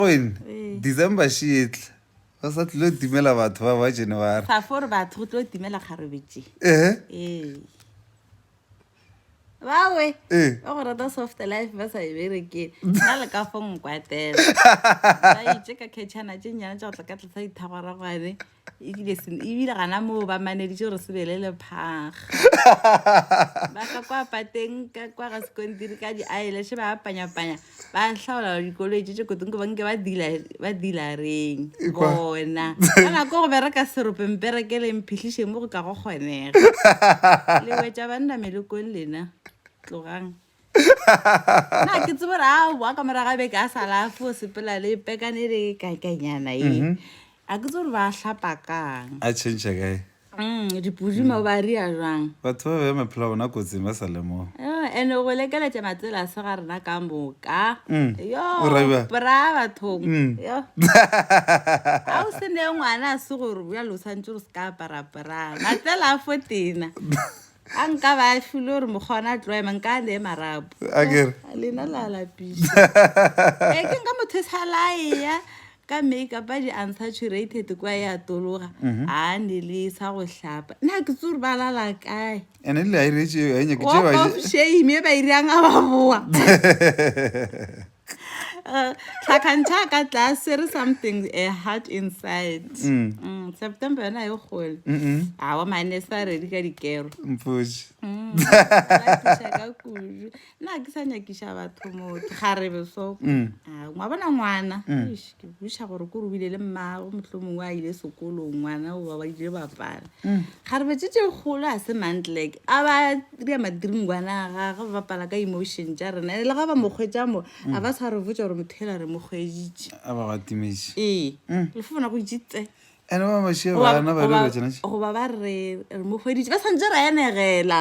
Wena, Ee. December še etla. Ba sa tlilo timela batho ba ba January. Sa fo re batho go tlo timela kgarebe tše. Ehe. Ee. Bawe. Ee. Ba go rata soft life ba sa e berekele. Nna le ka fo nkwatela. Ba itše ka khetšhana tše nnyane tša go tla ka tlasa dithagwaragwane. Ebile se ebile gana moo ba maneditše gore se be le lephaga. Ba ka kwa pateng ka kwa ga sekontiri ka di-eyelash ba panya-panya ba hlaola dikoloi tše tše kotong ba nke ba dila ba dilareng Ekwa. bona ka nako go bereka serope mperekeleng phihliše mo go ka go kgonega le wetša banna melokong lena tlogang na ke tsebe gore aowa ka morago ga beke a sala fo sepela le pekane le kakanyana ye mhm. a ke tsebe gore ba hlapa kang a change kae mm, dipoduma ba ria jwang batho ba beya maphelo a bona kotsing ba sa lemoga and go lekeletša matsela se ga rena ka moka mm. yo bra bathong mm. yo a o se ne ngwana a se gore bjalo o santse gore se ka apara bra matsela a fo tena A nka ba a filwe gore mokgwa ona a tlo ema nka a nee marapo. A ke re. Lena la lapiša. Ee ke nka motho e sa laea ka makeup a di unsaturated kwa e a tologa mhm. a ne le sa go hlapa nna ke tse gore ba lala kae ene le a iretse a nyake walk of shame e ba iriang a ba boa Eh, tlhakantšha ka tlase re something a heart inside mm. Mm, september yona e gole awa mane sa ready ka dikero mpotše mm, ka kudu nna ke sa nyakiša batho motho garebe so ngwa bona ngwana ke buša gore ko robile le mmago motlho mongwe a ile sekolong ngwana o ba ile bapala garebe tše tše kgolo a se mantlek a ba ria madiringwana a gage ba bapala ka emotion tša rena le ga ba mo kgwetša mo a ba sa re botša gore motho ela re mo kgweditše a ba gatimetše ee le fo bona go itse tse ene ba mašia bana ba dira tšona tše goba ba re re mo hweditše ba santse ra enegela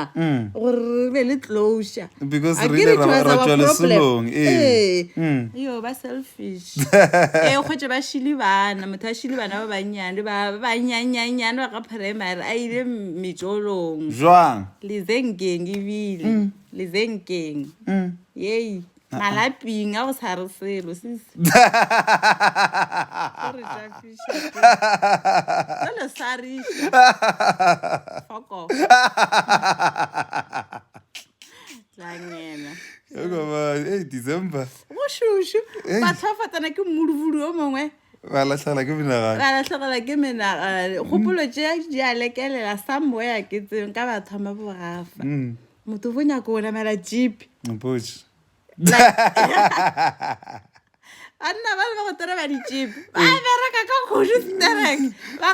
gore re be le closure Because A re ke ile re ra- it was ra our tšwa problem. lesolong, ee. ee yo ba selfish ee kgwetše ba šile bana motho a šile bana ba bannyane ba ba bannyannyanyane ba ka primary a ile metšolong jwang lezenkeng ebile lezenkeng yei malaping a go sa re selo sis re tšafiša jale sa riša foko tlangena ei december go šušu batho ba fatana ke mmudubulu o mongwe ba latlhegela ke menagano ba latlhegela ke menagano kgopolo tše di a lekelela somewhere ke tseng ka ba thoma bogafa motho bo nyako o namela jeep mpotše banna ba le ba go tereba di-jeep ba bereka ka kudu sterek ba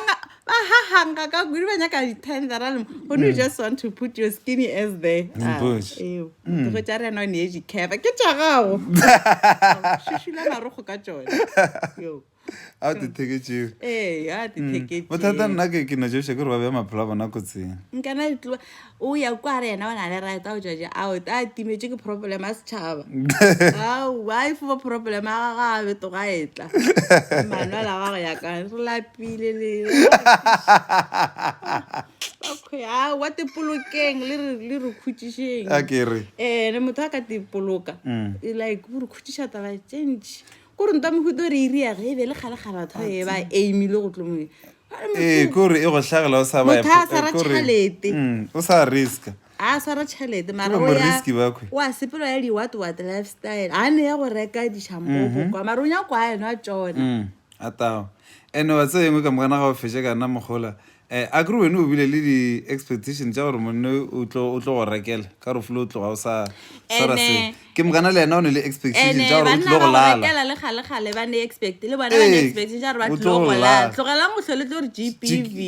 hahanga ka kudu ba nyaka di-tendera le gone you just want to put your skinny as there Ah, Mpotše. eo motho go tša rena o ne dikhepa ke tša gago šušula marogo ka tšone yo a o tetheketšeo ee a tetheketšeo bothata nna ke ke no tšebiša ke gore ba beya maphelo a bona kotsing nkana ditlo o ya kwa re yena o na le right a o tšatši out a timetše ke problem a setšhaba aowa e fo problem a gagwe a betoga e tla manwela wa go ya ka re lapile le aowa tepolokeng le re le re khutšišeng a ke re ee ne motho a ka tepoloka like o re khutšiša taba tše ntši Ko re ntwa mohuta o re iri ya ge e be le kgale-kgale batho ba e ba aimile go tlo mo ee kore e go hlagela o sa ba Motho a swara tšhelete. Mm, o sa riska a swara tšhelete mara Ke ba o ya- mo-risky ba khwe. o a sepela ya di-what-what lifestyle a ne ya go reka di-shampoo kwa mara o nyako a enwa tšona Mm, a tao and wa tseba engwe ka mokana ga o fetše ka nna mogola um a kere wena o bile le di-expectation tša gore monne o tlo o tlo go rekela ka gore folo o tloga o sa swara Ene- se ke mokana le yena o ne le expectation ene tša gore o banna tlilo ba go go lala rekela le kgale-kgale ba ne expect le bona ba ne Ee, expectation tša gore ba o tlilo tlo go go lala lala. tlogelang go hlole tlo re GBV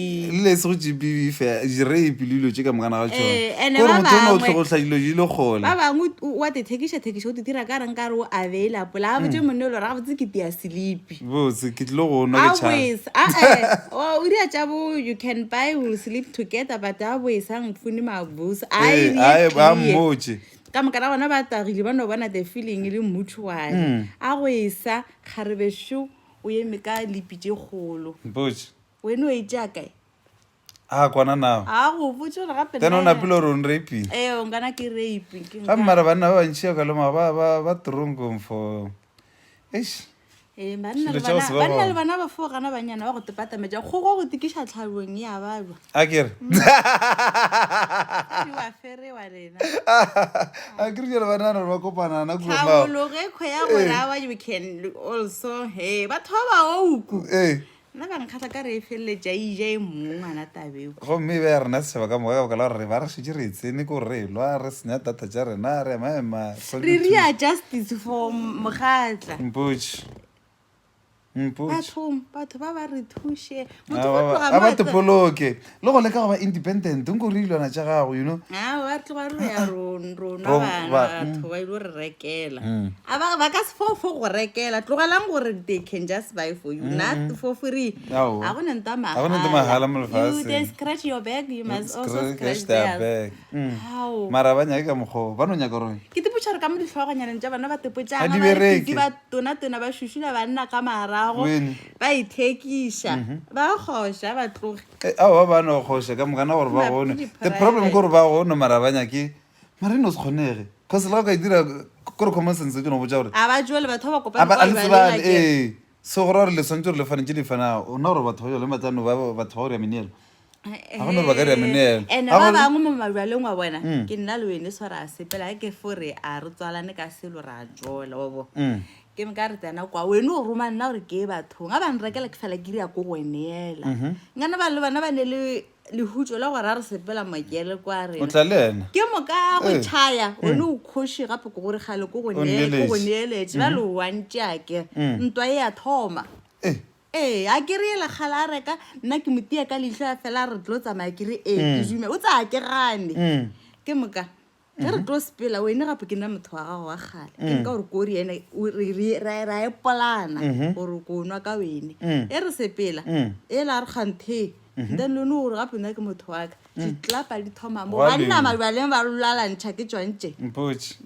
le se go gbv fe di-rape le dilo tše ka mokana ga Ee, ene tsone kore ba motho o ne o bangwe- tlo go hla dilo di le kgole ba bangwe o a te thekiša thekiša o te dira ka reng ka re o available a botse monne o le gore gabotse ke tia sleepy botse ke tlilo go nwa ke tšhaba Always. Ah, eh. O o dira tša bo you can buy we'll sleep together but a boesa mfune mabuse. Ee, Ai ae, ba mmotše. Ka moka ra bona ba tagile ba no bona the feeling e le mutual. A go esa kgarebe šo o eme ka lipi tše kgolo. Mpotše. Wena o e tšea kae? A kwana nao. A go botše gore gape Then o nna- napile gore o nrapile. Ee, o nkana ke rape. Ke Ga nka- mara banna ba bantši ya ka loma ba ba ba tronkong for eish. Ee, banna Selo le tša go bana se be banna gona. le bana ba fo gana banyana ba go tepatametša kgogo go tikiša tlhabong ya balwa A ke re. Di wa ferewa lena A ke re jale ba nagana gore ba kopana na kua mao. tlhabologo e kgwe ya gore awa you can also he batho ba ba ouku Ee. nna ba nkgatlha ka re e feleletša e ja e mong ngwana tabeo Gomme e be ya rena setšhaba ka moka ka baka la gore re ba re šetše re e tsene ke gore re elwa re senya data tša rena re ema ema re ria justice for mogatla mpotše mpotše bathong batho ba ba re thuše motho A go ba- tloga a ba mo a tse- tepoloke le go leka go ba independent nko re dilwana tša gago you know Ah, ba tloga re ya ronwa Ro- bana ba- batho ba ile re rekela a ba ba ka se fofo go rekela tlogelang gore they can just buy for you not for free Aowa. ga go ne nto Ha go na nto mahala mo You lefatsheng. they scratch your back you must also Scratch scratch their theirs back. How? Mara ba nyake ka mokgwa o, ba no nyaka gore Ke tipotša gore ka mo dihlogonyaneng tša bona ba Ga tepotšana di ba re bereke. busy ba tona-tona ba šušula banna ka marago Wene. ba ithekiša ba kgoša ba tloge. Eh, aowa ba no kgoša ka moka na gore ba Mabapi gone. le The problem ke private. gore ba gone mara ba nyake mara e no se kgonege. Cause le ga o ka e dira kore common sense e tlo no botša gore A ba jole batho ba ba a kopane ba kwa a le tsebane lebaleng akere. ee. So go ra gore le swanetše gore le fane tše di fanago. Nna gore batho ba jalo ba tla no ba batho ba go dira meneelo. Ga gona gore ba ka dira meneelo. And Ga ba gona- bangwe mo majaleng wa bona ke nna le wene so ra sepela ge ke fo re a re tswalane ka selo ra jola wa bo ke ka re tsena kwa wene o roma nna gore ke ye bathong ga ba nrekela ke fela ke ria ko go neela nkana ba le bana ba ne le lehutso la gore a re sepela mokele kwa O rena tla le yena. ke moka go Ee. tšhaya wene o kgoši gape ke gore gale ko go O ko go nneeletše. neeletše ba le wantše akere ntwa e a thoma Eh. Ee, a ke re yela kgale a reka, nna ke mo tia ka leihlo a fela a re tlo tsamaya ke re ee, ke mm. dume, o tsaya ke gane. Mm. Ke moka, ge re mm-hmm. tlo sepela, wene gape ke nna motho wa gago wa kgale. Ke nka gore kori ene, ra e polana mm-hmm. gore ko nwa ka wene. E re sepela, e la re kganthe, mm-hmm. then le one gore gape nna ke motho wa ka. Ditlapa di thoma mo, banna majaleng ba lolalantšha ke tšwantše. Mpotše.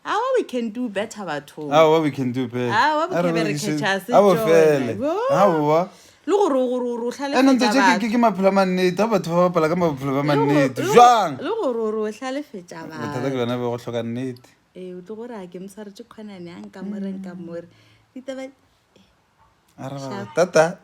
Awa we can do better bathong. Awa we can do better. Awa bo ke be re catch A bo fele. Aowa. Le gore gore gore o Ene ntse hlalefetša tše ke maphelo a mannete, a batho ba bapala ka maphelo a mannete. Jwang? Le gore gore o hlalefetša Bothata ke batho. bjona bja go hloka nnete. Ee, o tlo gore a ke mo swaretše khonane a nka more nka more. Ditaba Araba tata.